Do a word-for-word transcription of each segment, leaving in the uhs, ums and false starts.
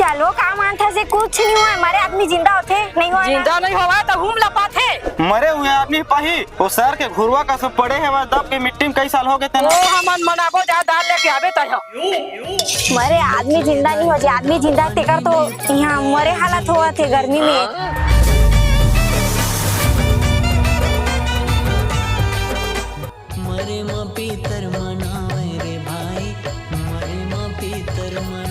चलो, का मानथस, कुछ नहीं होय, मरे आदमी जिंदा होथे, नहीं होय ना? जिंदा नहीं होवय, त हुम ला पाथे। मरे हुए आदमी पाही, वो सर के घुरवा कस पड़े हे, बस दब के मिट्टी में कई साल हो गए तेन। ओ, हमन मनाबो, जा दाल लेके आबे तैं ह। मरे आदमी जिंदा नहीं हो, जे आदमी जिंदा हे, तेकर तो यहाँ मरे हालत होवत हे गर्मी में। मरे म पीतर मनावे रे भाई, मरे म पीतर मना।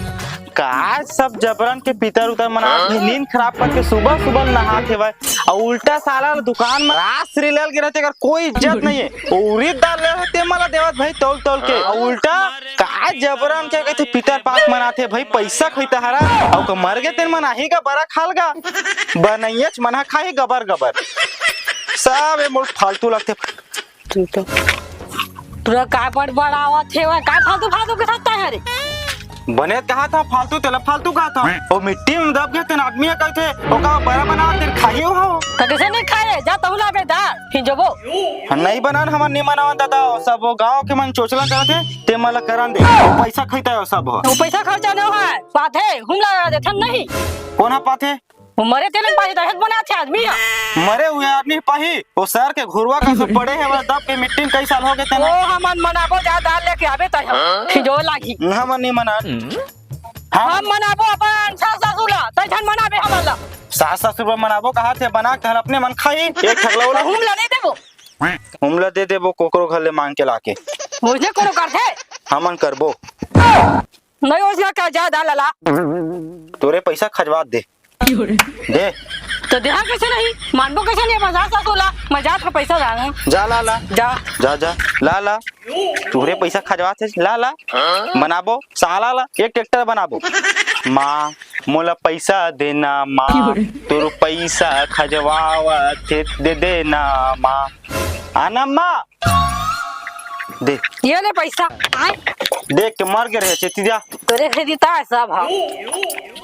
का सब जबरन के पीतर उतर मनात हे, नींद खराब करके सुबह सुबह नहात हेवय, अउ उल्टा साला दुकान म राजश्री ले गे रहते, अगर कोई इज्जत नहीं है, वो उरीद दाल ले रहते, मला देवत भाई तौल तौल के, अउ उल्टा का जबरन के कहते पीतर पाक मनात हे भाई, पैसा खैता हरा, अउ का मर गे तेन मन आही का बरा खाल गा, बनैयच मन ह खाही गबर गबर, सब ए मोर फालतू लगते। तू तो पूरा का बड़बड़ावत हे, का फालतू फालतू के सकता है रे? बने कहा था फालतू, तेला फालतू कहा था। वो मिट्टी में दब गए तेन आदमी है कहते, ओका बरा बना तेन खाही हो। तो कैसे नहीं खाए? जा तहु ला बे दाल, फिर जबो। नहीं बनान हमन नहीं मनावन दादा, सब वो गांव के मन चोचला करत हे, ते मला करन दे। वो पैसा खैता है सब। वो पैसा खर्चा नहीं है, बात है, हुम ला देथन नहीं। कौन है पाथे? वो मरे तेल में पानी दहेज बनाथे आदमी ह। मरे हुए आदमी पाही, वो सर के घुरवा कस पड़े हे, बस दब के मिट्टी में कई साल हो गए तेन। ओ, हमन मनाबो, जा दाल लेके आबे तैं ह। फिर जो लागी। हमन नहीं मना। हम हम मनाबो अपन सास ससुर ला, तैं झन मनाबे हमन ला। सास ससुर बर मनाबो कहा थे, बना के हर अपने मन खाही, एक ठकला ओला। हुम ला नहीं देबो। हुम ला दे देबो, कोकरो घर ले मांग के लाके। ओइसने कोनो करथे? हमन करबो। नहीं ओइसने का, जा दाल ला। तोरे पैसा खजवा दे। दे। तो देहा कैसे नहीं? मानबो कैसे नहीं? बस जा सासू ला, मैं जात हूँ पैसा लाने। जा ला ला। जा। जा, जा। ला ला। तुहरे पैसा खजवात हे, ला ला। बनाबो, साला ला, एक ट्रैक्टर बनाबो। माँ, मोला पैसा देना माँ, तोर पैसा खजवावत हे, दे देना माँ। आना माँ। दे। ये ले पैसा। आय। देख के मर गे रहे, चेती जा। तोरे से जीता है सब, हाँ।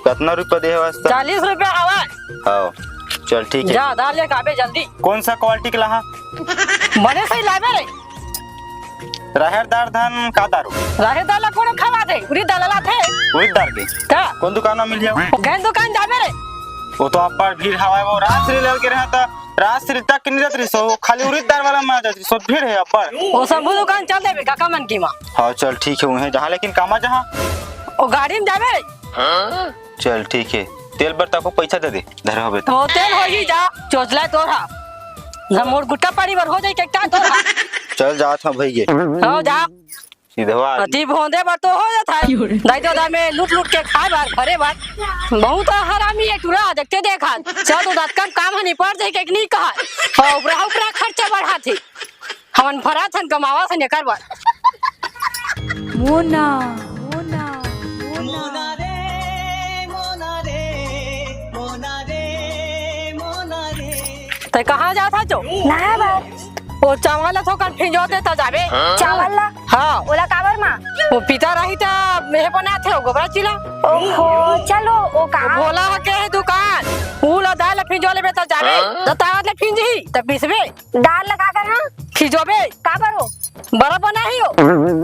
कतना रुपया दे हवस त? चालीस रुपया हवा। हाँ, चल ठीक है। जा, दाल लेके आबे जल्दी। कौन सा क्वालिटी के लाहा? बने सही लाबे रे। राहेर दार धान का दारू? राहेर दार ला कोनो खवा दे, उरीद दार ला लाथे। उरीद दार के? का? कौन दुकान में मिल जाओ? गैन दुकान जाबे रे। वो तो अब्बड़ भीड़ हवाए, वो राजश्री ले के रहा था। राजश्री तक के नहीं जात रही सो, खाली उरीद दार वाला में आ जात रही सो, भीड़ है अब्बड़। वो शंभू दुकान चल देबे काका मन की माँ। हाँ चल ठीक है, उहें जहाँ लेकिन कामा जहाँ। वो गाड़ी में जाबे रे। चल ठीक है, तेल बर ताको पैसा दे दे, धरे होबे तो। तो तेल होही जा, चोचला तोरा। ना मोर गुट्टा पानी बर हो जाई के का तोरा। चल जात हूँ भैया। हाँ जा। सीधवा। अति भोंदे बर तो हो जात है। दाई ददा में लूट लूट के खाए बर, भरे बर। बहुत हरामी है टूरा, देखते देखा। चल तो दतकन काम ह निपट जाई के नहीं कहा। हाँ, उपरा उपरा खर्चा बढ़ाथे। हमन भराथन, कमावाथन एकर बर। मोना, मोना, मोना। तै कहाँ जात हस जो? नहाए बर। वो चावल ला थोकन फिंजो दे त जाबे। चावल ला? हाँ। ओला काबर माँ? वो पितर आही त मेहे बनाथे, वो गोबरा चीला। ओहो, चलो, वो वो कहाँ? भोला ह के हे दुकान। ऊ ला दाल ला फिंजो लेबे त जाबे। त तावत ले फिंजही, त पिसबे। दाल ला का करहा? फिंजोबे। काबर हो? बरा बनाही हो।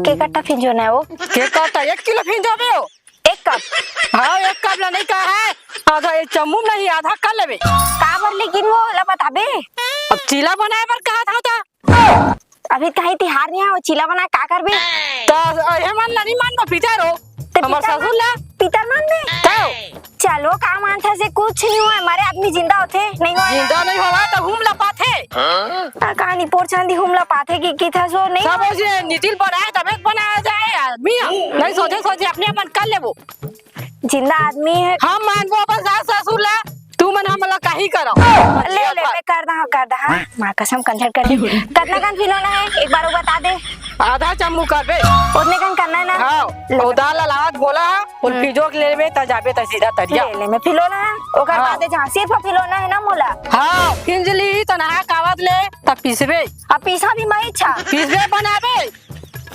के कट्टा फिंजोना है वो? के कट्टा? एक किलो फिंजोबे हो। एक कप? हाँ, एक कप ला नहीं कहा है। आधा ये चम्मू नहीं, आधा कर लेबे। काबर लेकिन वो ला बताबे? अब चीला बनाए बर कहा था त। अभी कहीं तिहार नहीं है, वो चीला बना का करबे? त अहे मन ला नहीं मानबो, पितर हो। ते हमर पितर ससुर मान-, ला। पितर मान दे। तो? चलो, का मानथस, कुछ नहीं होय, मरे आदमी जिंदा होथे, नहीं होय? जिंदा नहीं होवय, त हुम ला पाथे। आ, कहानी पोर चांदी हुम ला पाथे कि, कि था सो नहीं सब होय? ओइसे नितिल बनाए, तबे बनाया जाए आदमी ह। नहीं सोचे, सोचे अपने अपन कर लेबो। जिंदा आदमी है। हम मानबो अपन सास ससुर ला, तू मन हमला काही करो। ले, ले, मैं कर दा, कर दा, हाँ। माँ कसम कंझट कर दे। कतना कन फिलोना है, एक बार वो बता दे। आधा चम्मू करबे। उतने कन करना है ना? हाँ, ले। वो दाल ला लावत भोला, वो हम्म। फिंजो के लेबे, त जाबे, त सीधा तरिया। ले, ले, मैं फिलोना है, ओकर हाँ। बादे जहाँ सिर्फ फिलोना है ना मोला। हाँ, फिंज ली, त नहा कावत ले, त पीसबे। अब पीसा भी मैं इच्छा। पीसबे बनाबे।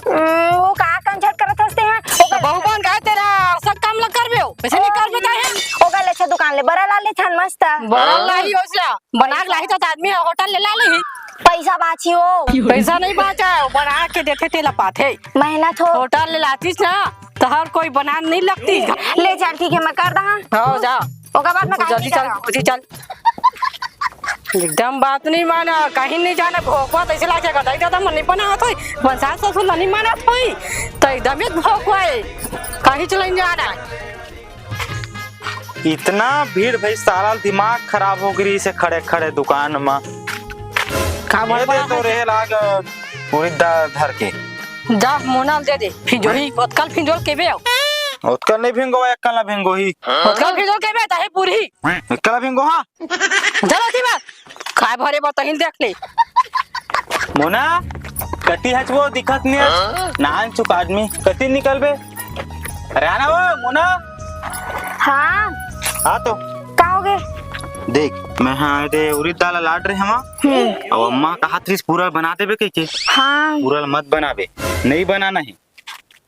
हम्म, वो का कंझट करत हस ते हैं? ओकर बहू बन गए तेरा सब काम ला करबे हो। वैसे नहीं करबे काहे? ओकर ले अच्छा दुकान ले बरा ला ले छन मस्त। बरा हाँ। लाही ओसला। बना के लाही त आदमी होटल ले ला लेही। पैसा बाची हो। पैसा नहीं बाचा, वो बना के देथे तेला पाथे। मेहनत हो। होटल ले लातीस ना, तो हर कोई बना नहीं लगती। ले चल, ठीक है, मैं कर दहा। हाँ, जा। ओकर बाद मैं तू काहे जल्दी नहीं चल, जाना? जल्दी चल। एकदम बात नहीं माना, कहीं नहीं जाना, भोकवा तैसे लागे, गदाई दादा मन नहीं बनावत होई, अपन सास ससुर ला नहीं मानत होई, तो एकदम एक भोकवा है, कहीं चल नहीं जाना। इतना भीड़ भाई, साला दिमाग खराब हो गई से खड़े खड़े दुकान में। का ये दे बड़ा तो है? रहे लाग उड़ीद दाल धर के। जा मोना ल दे दे, फिंजोही, ओतकल फिंजोल केबे हो? ओतकल नहीं भिंगो, एकल ना भिंगो ही। ओतकल फिंजोल केबे, ताहे पूरी। एकल ना भिंगो, हाँ। चलो जी बा, काय भरे बा तहिन देख ले। मोना, कति हच वो दिखत नहीं है। नान चुक आदमी, कति निकलबे? अरे आना वो, मोना। हाँ। हाँ तो। का हो गए? देख, मैं हाँ दे उड़ीद दाल लाड रहे हमा। हम्म। अब अम्मा कहा त्रिस पूरा बना देबे कह के। हाँ। पूरा मत बनाबे, नहीं बनाना है।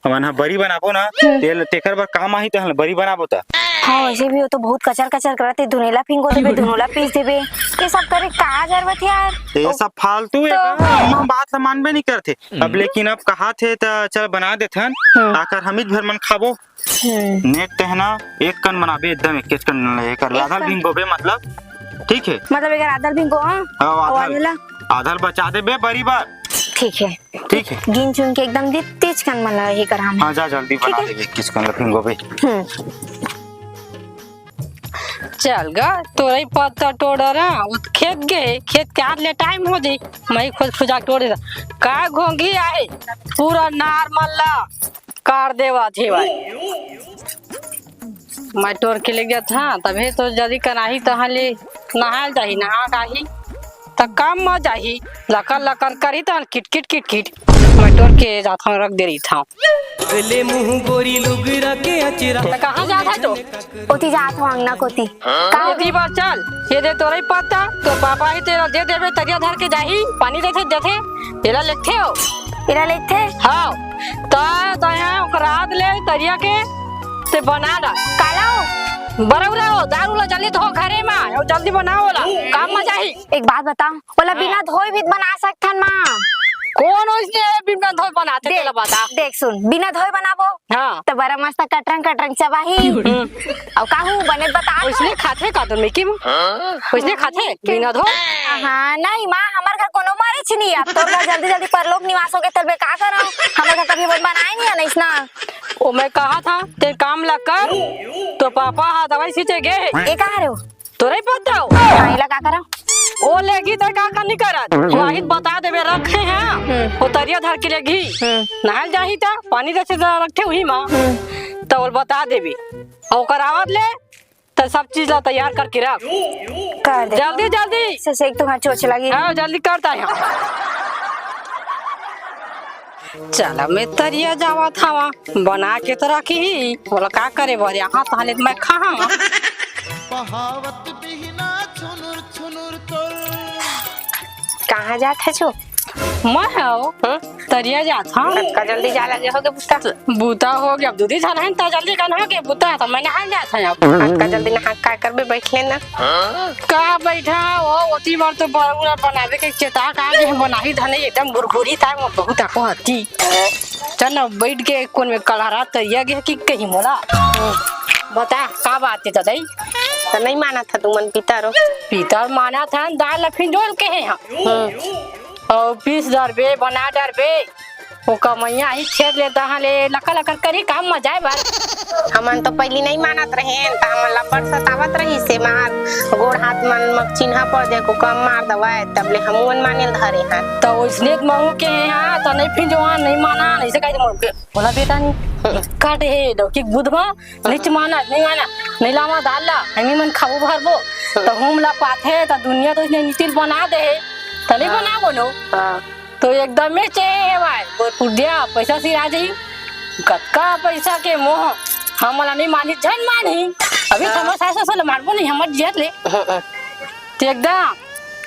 हमन ह बरी बनाबो ना, तेल तेकर बर काम आही, त हमन बरी बनाबो त। हाँ, वैसे भी वो तो बहुत कचर कचर करत हे, धुनेला फिंगो देबे, धुनोला पीस देबे, ये सब करे का जरूरत हे यार? ये सब फालतू हे तो का? अम्मा बात ला मानबे नहीं करथे। अब लेकिन अब कहा थे त चल बना देथन, हम्म। आकर हमीच भर मन खाबो। हम्म। नेक तहना एक कन बनाबे, एकदम एक कन ले कर एक आधा कन। भिंगोबे मतलब, ठीक है? मतलब एक आधा भिंगो, हाँ? हाँ, और आधा, आधा ला? आधा बचा देबे बरी बर। ठीक है। ठीक है। गिन चुन के एकदम दे, तेज कन मन ला ये करा में। हाँ, जा जल्दी ठीक बना है। दे, किस कन ला भिंगोबे। हम्म। चल गा, तोरई पत्ता टोड़ा ना, वो खेत गए, खेत के आत ले टाइम हो जाई, मैं खुद खुजा टोड़े ला। का घोंघी आए, पूरा नार मन ला काट देवा थे भाई। मैं टोर के ले गया था, तभे तो जल्दी कराही, तहाँ ले नहाल जाही, नहा गाही। त काम म जाही, लकर लकर करी तहन किटकिट किटकिट। मैं टोर के जाथव, रख दे रही था। अगले मुंह गोरी लुगरा के अचरा। त कहाँ जात है तो? ओती जात हो अंगना कोती। का हो ओती गया? बार चल, ये दे तोरई पत्ता, तोर पापा ही तेला दे देबे, तरिया धर के जाही, पानी देथे, देथे, एला लेथे हो। एला लेथे? हाँ, त, त यहाँ ओकर हाथ ले तरिया के, ते बना ला। काला हो? बरौरा हो, दारू ला जल्दी धो घरे मा, अउ जल्दी बनाओ ला, काम म जाही। एक बात बता, ओला हाँ। बिना धोए भी बना सकथन माँ। कौन ओइसने बिना धोए बनाथे, देख, तेला बता। देख सुन, बिना धोए बनाबो, हाँ। त बड़ा मस्त कटरंग कटरंग चबाही। हम्म। अउ काहू बने बता तो। ओइसने खाथे का तो मिकी? ओइसने खाथे बिना धोए? हाँ, नहीं माँ, हमर घर कोनो मरेच नहीं। अब तोर घर जल्दी जल्दी परलोक निवास हो गए, तब मैं का करंव? हमर घर कभी वो बनाए नहीं है, नहीं ना। ओ मैं कहा था, ते काम ला कर, तो पापा हा दवाई सींचे गए है। ये कहा रहे हो? तोरे पता हो? हाँ, एला का करा? ओ लेगी त का का नहीं करत। वही बता देबे रखे हैं। हम्म। वो तरिया धर के लेगी। हम्म। नहाल जाही त पानी जैसे रखे वही माँ। हम्म। त ओल बता देबे। अउ ओकर आवत ले त सब चीज ला तैयार करके रख। कर दे। जल्दी, जल्दी। से, से एक तो हाँ चोच लगी। हाँ, जल्दी करता है। चल, मैं तरिया जावत हवा, बना के तो रखी ही, बोला का करे बर, यहाँ तो हालत मैं खाहा। बहावत बिहना छुनुर छुनुर तोर। कहाँ जात है छो? मैं हव, हम्म? तरिया जात हव। अतका जल्दी जा लगे होगे बुता? बुता हो गया, अब दूधी झन है त जल्दी कन हो गया बुता, त मैं नहाए जात हव अब। अतका जल्दी नहा का करबे, बैठ लेना। का बैठा हो, ओती बार तो बरौरा बनाबे के चेता का जे हम बनाही धने एकदम गुरगुरी था, वो बहुत आको हती। चल ना, बैठ के कोन में कलहरा तरिया गे कि कहीं मोला। बता, का बात है दाई? त नहीं माना था तुमन पितर हो? पितर माना था, दाल ला फिंजोल के है हम। हम्म। अउ पीस डरबे, बना डरबे, वो कमैया ही खेत ले तहाँ ले लकर लकर करी काम म जाए बर। हमन तो पहली नहीं मानत रहेन, त हमन ला बड़ सतावत रही से मार, गोड़ हाथ मन म चिन्हा पड़ जाए, को कम मार दवाए, तब ले हमन माने ल धरे हन। त ओइसने त महू के हे, हाँ, त नहीं फिंजोहन, नहीं माना, नहीं से कही त मोर के, बोला बेटा नहीं, हम्म। काटे हे, डौकी बुधवा, नहीं माना, नहीं माना, नहीं लावा दाल ला, हमी मन खाबो भरबो, त हम ला पाथे, त दुनिया तो इसने नितिल बना दे हे, त नहीं हाँ। बनाबो नो। हाँ। तो एकदम में चे हे भाई, बोल पुदिया, पैसा सिरा जाही, कतका पैसा के मोह, हमला नहीं मानी, झन मानी, अभी हाँ। तो हमर सास ससुर ला मारबो नहीं, हमर जियत ले। हाँ, हाँ। ते एकदम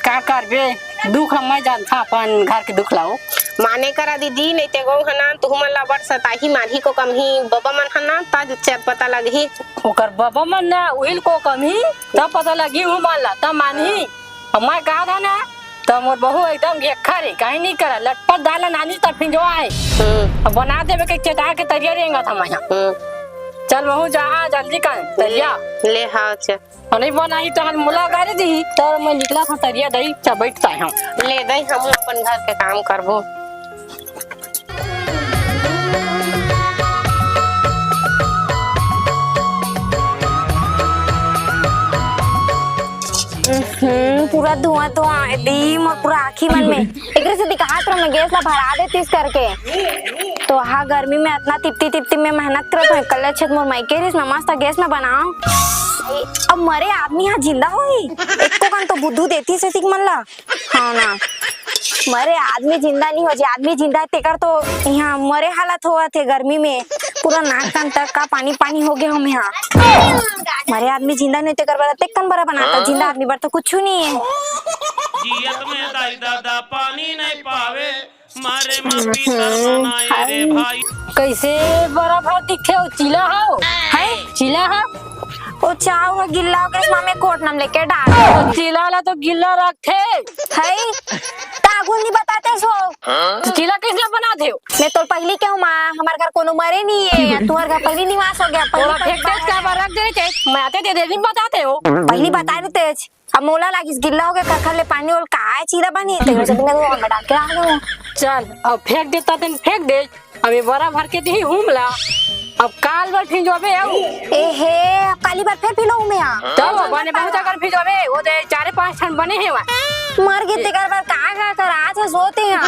का करबे, दुख ल मैं जानथा अपन घर के दुख ल ओ। माने करा दीदी, नहीं ते गो हना, तुहू मन ला बड़ सताही मारही को कमही, बबा मन हना, ता चर पता लगही। ओकर बबा मन ना, उहिल को कमही, तब पता लगही, हूँ मन ला, तब मानही। अब मैं कहा था ना, त मोर बहू एकदम घेखर हे, कहीं नहीं करा, लटपट दाल नानी त फिंजो आए। हम्म। अब बना देबे के चटा के तरिया रेंगत हम यहाँ। हम्म। चल बहू, जा, जल्दी कर, तरिया। ले, हाँ, चल। अउ नहीं बनाही त हल मोला गारी दिही, त मैं निकला था तरिया दई, चा बैठता है हम। ले दई, हम अपन घर के काम करबो। हम्म, पूरा धुआं धुआं हे दी, मोर पूरा आँखी मन में। एकरे से दिखात रहो, मैं गैस ला भरा देतीस करके। तो हा गर्मी में अतना तिप्ती तिप्ती में मेहनत करत हूँ। कल छत मोर मायके रिस न, मस्त गैस में बनाओ। अब मरे आदमी हा जिंदा होही? एको कन तो बुद्धू देतीस हे सिख मन ला। हाँ ना, मरे आदमी जिंदा नहीं हो जी, आदमी जिंदा हे तेकर तो यहाँ मरे हालत होवत हे गर्मी में। पूरा नाक कान तक का पानी पानी हो गया हम यहाँ। मरे आदमी जिंदा नहीं तेकर बर तेकन बड़ा बनाता, जिंदा आदमी बर तो कुछ नहीं है। जियत में दाई दादा पानी नहीं पावे, मारे माँ पीता मनाए रे भाई। कैसे बड़ा भाव दिखे हो, चीला हो? है? चीला हो? ओ चाव ह गिल्ला हो गए, माँ में कोट नम लेके डाल। तो चीला ला तो गिल्ला रखथे। है? तागुन नहीं बताते सो। तो चीला कैसे बनाते हो? मैं तो पहली के हूँ माँ, हमारे घर कोनो मरे नहीं है, या तुम्हारे घर पहली निवास हो गया, पहली तोरा फेंक देत का बार रख दे थे, मैं आते दे दे, नहीं बताते हो। पहली बताए नहीं तेज। अब मोला लागिस गिल्ला हो गया, कखर ले पानी ओल काय चीला बनी, तेरे से मैं वो में डाल के आ गया। चल, अब फेंक देता तेन फेंक दे। अब ये बरा भर के देही हुमला। अब काल बर फिंजोबे आऊ। ए हे, अब काली बर फेर फिलो हुमे आ। तब बने बहुत अगर फिंजोबे, वो दे चारे पांच ठन बने हे वा। मर गे तेकर बर का का कर आज सोते हैं।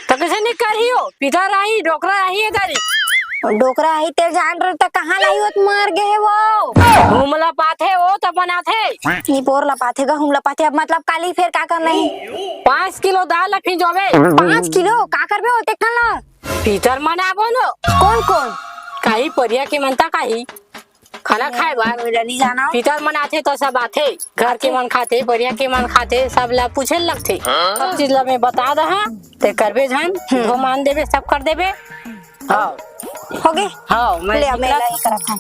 तो कैसे नहीं करियो? पिता राही, डोकरा राही, ये दारी। डोकरा ही तेल जान रहे त कहाँ लाई होत मर गए हे वो। हुमला पाथे वो त बनाथे। निपोर ला पाथे गा, हुमला पाथे। अब मतलब काली फेर का करना है? पाँच किलो दाल ला फिंजोबे। पाँच किलो का करबे होते खाला? पितर मन आबो नो। कौन कौन? काही परिया के मनता काही। खाना खाए बर। मेरा नहीं जाना। पितर मन आथे तो सब आथे। घर के मन खाथे, परिया के मन खाथे, सब ला पूछे लगथे। सब चीज ला मैं बता दहा, ते करबे झन, धो मान देबे, सब कर देबे। हाँ। हो गए? हाँ, मैं ले, मैं निकला। ला ही करत हूँ।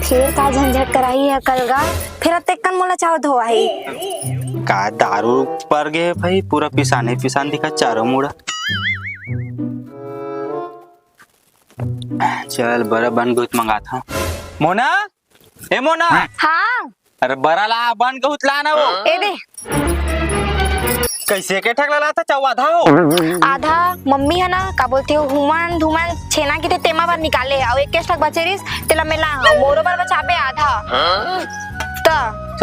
फिर का झंझट कराही है कल गा? फिर अब तेकन मोला चाव धोवाही। का दारू पर गए भाई, पूरा पिसाने पिसान दिखा चारों मुड़ा। चल, बरा बन गुत मंगात हूँ। मोना, ए मोना। हाँ। अरे बरा ला, बन गुत लाना वो। ए दे। कैसे के ठक ला था चौवा था हो? आधा मम्मी है ना, का बोलते हो, हुमन धुमन छेना की ते तेमा बर निकाले, और एक ठक बचे रिस, तेला मेला, हाँ, मोरो बर बचाबे आधा। त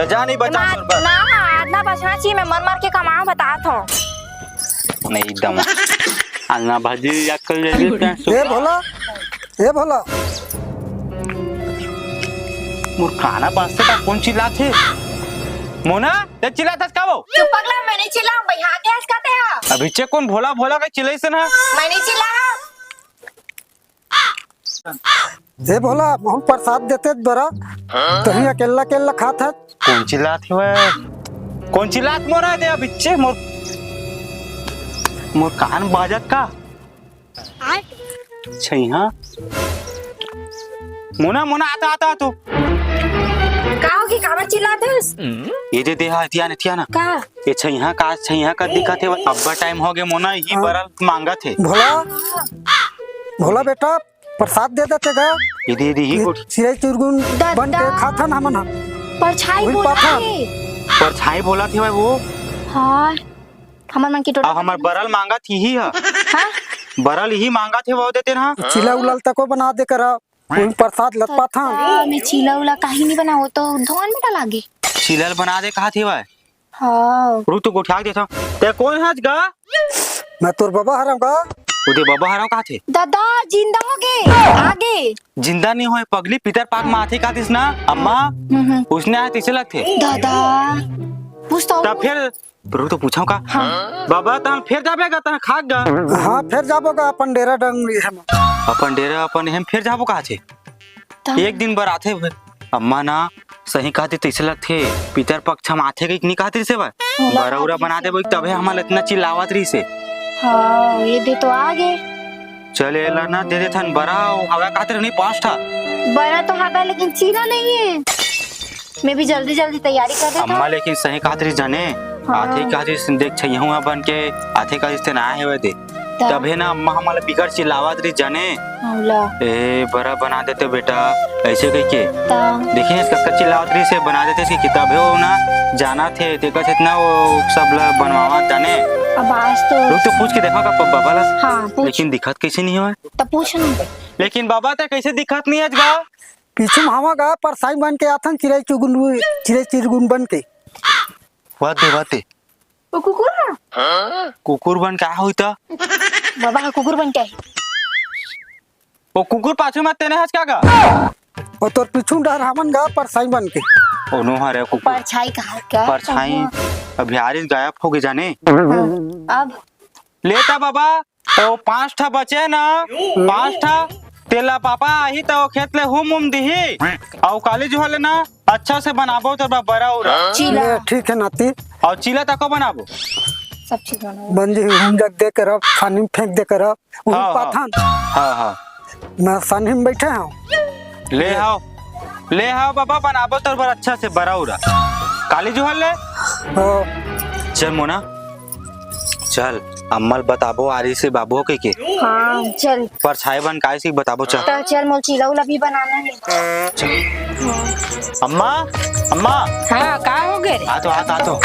सजा नहीं बचा ना, मोर बर। ना, आधा बचना चाहिए, मैं मर मर के कमाऊँ, बता था। नहीं दम। अन्ना भाजी या कर ले लेते हैं। ए भोला, ए भोला। मोर काना बांसते का कौन चिल्लात हे? मोना, ते चिल्लात हस का वो? चुप पगला, मैं नहीं चिल्लाऊं भाई, हाँ क्या इसका ते हा? अभी चे कौन भोला भोला का चिल्लाई से ना? मैं नहीं चिल्ला। ए भोला, मोहन प्रसाद देते बरा, तही अकेला अकेला खात हस। कौन चिल्लात हे वह? कौन चिल्लात मोरा दे अभी चे मोर, मोर कान बाजत का? अच्छा, यहाँ। मोना, मोना, आता, आता, आता। का होगे, काबर चिल्लात हस? ये दे, दे, हाँ, एती आ ना, एती आ ना। का? ये छैहा का, छैहा का दिखत हे, अब्बड़ टाइम हो गए, मोना, ही हाँ। बरल मांगत हे। भोला, भोला बेटा, प्रसाद दे देते गा। ये दे, दे, ही ये गोठ। चिरई चुरगुन दादा। बन के खाथन हमन ह। परछाई वही बोला पाथन। हे। परछाई बोला थे भाई वो। हाँ। हमर मन के टोटल अब हमर बरल मांगा थी ही ह। हाँ? बरल ही मांगा थे वो देते ना। चिला उला ल तको बना दे करा। कोई प्रसाद लत पाथन। हाँ, मैं चिला उला काही नहीं बना, वो तो धोन में डाला गे। चिला ल बना दे कहा थे भाई। हाँ। रुक तो गोठिया के देता। ते कौन हस गा? मैं तोर बाबा हरम गा। उदे बाबा हरम कहा थे? दादा, जिंदा हो गए। आगे। जिंदा नहीं होए पगली, पितर पाक माथे का दिस ना, अम्मा। हम्म, हम्म। उसने आए तिसे लगथे। दादा। पूछता हूँ। तब फिर रुक तो पूछो का? हाँ। बाबा, तहन फेर जाबे गा, तहन खाक गा। हाँ, फेर जाबो गा, अपन डेरा डंग हम। अपन डेरा, अपन हम फेर जाबो कहा थे? तहन एक दिन बर आथे, अम्मा ना सही कहते, तैसे लगथे, पितर पक्ष हम आथे कि नहीं कहते से भाई? बरा उरा बना देबो, तबे हमन इतना चिल्लावत रही से। हाँ, ये दे तो आ गए। चल, एला ना दे देथन बरा, हवा कहते नहीं पाँच ठा। बरा तो हवा, लेकिन चीला नहीं है। मैं भी जल्दी जल्दी तैयारी कर देता हूँ। अम्मा लेकिन सही कहत रही जाने, हाँ। आथे कहिस, देख, छइहूँ ह बन के आथे कहिस, तेन आए हवय दे। त तभे ना अम्मा हमला बिकट चिल्लावत रहिस जाने। हमला। ए, बरा बना देते बेटा, ऐसे कहिके। त। देखिन, कतका चिल्लावत रहिस हे, बना देते इसकी किताब हे, वो ना जाना थे, तेकर से इतना वो सब ला बनवावत जाने। अब आज तो रुक, तो पूछ के देखा का प-, बाबा ला। हाँ, पूछ। लेकिन दिखत कैसे नहीं हवय? त पूछ ना। लेकिन बाबा, ते कैसे दिखत नहीं है गा? पीछू में हवा गा, परछाई बन के आथन, चिरई चुगुन, चिरई चिरगुन बन के। वाते, वाते। वो कुकुर ना? कुकुर बन का होई त? बाबा ह कुकुर बन के आही। वो कुकुर पाछू में तेने हस का गा? वो तोर पीछू डहर हमन गा, परछाई बन के। ओ नो, हरे कुकुर। परछाई कहा क्या? परछाई अभी आरिस, गायब हो गे जाने। हाँ, अब? लेता बाबा, तो पांच ठा बचे ना, पांच ठा तेला पापा आही त ओ खेत ले हुम हुम दिही। अउ काली जुहा ले ना अच्छा से बनाबो तोर बर बरा उरा। चीला। ले, ठीक है नाती। अउ चीला तको बनाबो। सब चीज बनाबो। बन जी, हुम जग दे के रख, पानी में फेंक दे के रख। उही हाँ, हाँ। पाथन। हाँ, हाँ। मैं सानी में बैठे हूँ। ले आओ, ले आओ बाबा, बनाबो तोर बर अच्छा से बरा उरा। काली जुहा ले। हाँ। चल मोना, चल, अम्मा ल बताबो आरिस हे बाबू कहिके। हाँ, चल। परछाई बन काय से बताबो, चल। त चल, मोला चीला उला भी बनाना है। चल। अम्मा, अम्मा। हाँ, का हो गे रे? आ तो, आ तो, आ तो।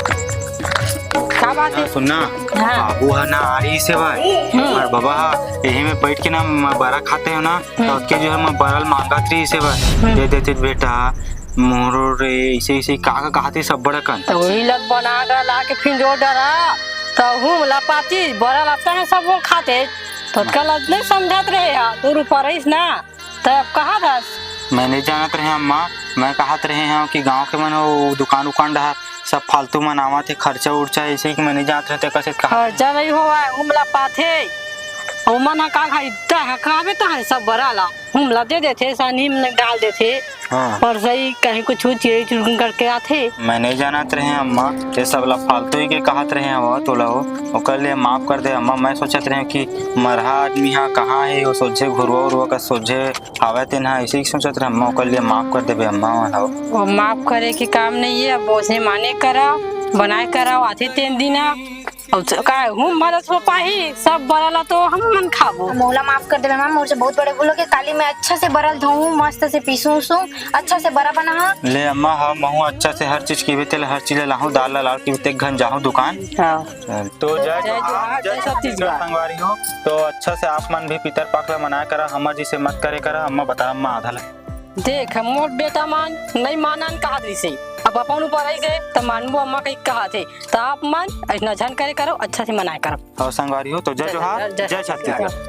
का बात हे? सुन ना, हाँ। बाबू ह ना आरिस हे भाई। हम्म। अउ बाबा ह एही में बैठ के ना, म-, बरा खाते हो ना, हम्म। त ओतके जो है, मैं बरा ल मांगत रहिस हे भाई। हम्म। दे देते बेटा, मोरो रे, ऐसे, ऐसे का, का कहत रहिस सब बड़ा कन। त उही लग बना डरा ला के फिर जो डरा, त हुम ला पाती, बरा लगता है सब वो खाते, त ओतका लग नहीं समझत रहे हा, तोर ऊपर रहिस ना, त अब कहा था? मैं नहीं जानत रहे अम्मा, मैं कहत रहे हूँ कि गांव के मन हो दुकान उकान डहर सब फालतू मन आवत हे, खर्चा उर्चा ऐसे ही कि मैं नहीं जानत रहे, ते कसे कहा। खर्चा नहीं होवय, हुम ला पाथे, ओमन ह का खाई, त ह खाबे त है सब बरा ला। हुम ला दे देथे, सानी में डाल देथे। हाँ। परछाई कहीं कुछ चिरई चुरगुन करके आथे। मैं नहीं जानत रहे अम्मा, ये सब ला फालतू ही के कहत रहे हव तोला हो। ओकर लिए माफ कर दे अम्मा, मैं सोचत रहे कि मरहा आदमी हा कहाँ हे, वो सोझे घुरुआ उरुआ का सोझे हावय, तेन हा ऐसे ही सोचत रहे अम्मा, ओकर लिए माफ कर देबे अम्मा, मन हो। वो माफ करे के काम नहीं है, अब ओसे माने करा, बनाए करा, आथे तेन दिन हा। अउ च-, का हुम भरत हो पाही, सब बरा ला तो हम मन खाबो। मोला माफ कर देबे माँ, मोर से बहुत बड़े भूल हो गे। काली मैं अच्छा से बरा ल धोऊं, मस्त से पीसूं, सूं, अच्छा से बरा बना हा। ले अम्मा, हाँ, महूँ अच्छा से हर चीज किबे तेल, हर चीज ला लाहूं, दाल ला लाल किबे ते घन जाहूं दुकान। हाँ। चल। तो जय जय जोहार, जोहार, जय जय छत्तीसगढ़। छत्तीसगढ़ संगवारी हो। तो अच्छा से आप मन भी पितर पाख ला मनाया करा, हमर जिसे मत करे करा, अम्मा बता, अम्मा आधा ला। देख, मोर बेटा मन नहीं मानन कहत रहिसे, अब अपन ऊपर आई गए त मानबो अम्मा कही कहत हे, त आप मन ऐसना झन करे करो, अच्छा से मनाए करो। अउ संगवारी हो तो जय जय जोहार, जय जय जय छत्तीसगढ़।